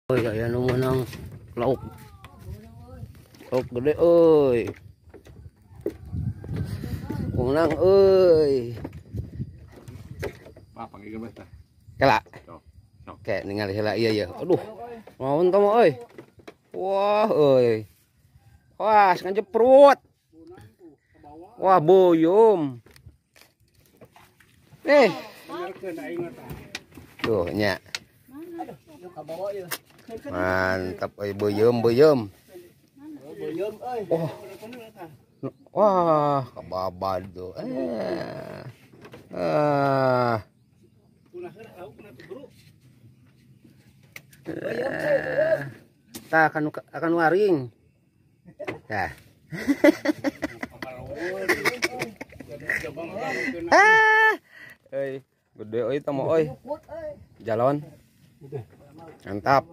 Euy, aya nu meunang lauk. Lauk gede euy. Meunang euy. Pak panggil tah. Kela. Sok. Oke, ningali heula ieu ya. Aduh. Naon tah mah euy. Wah euy. Wah, ngajeprut. Wah, boyom. Eh. Tuh nya. Mantap euy, beuyeum beuyeum. Oh. Wah, kababad tuh. Ah. Tah akan waring. Tah. Ah. Euy, gede euy tah mah euy. Jalon. Mantap.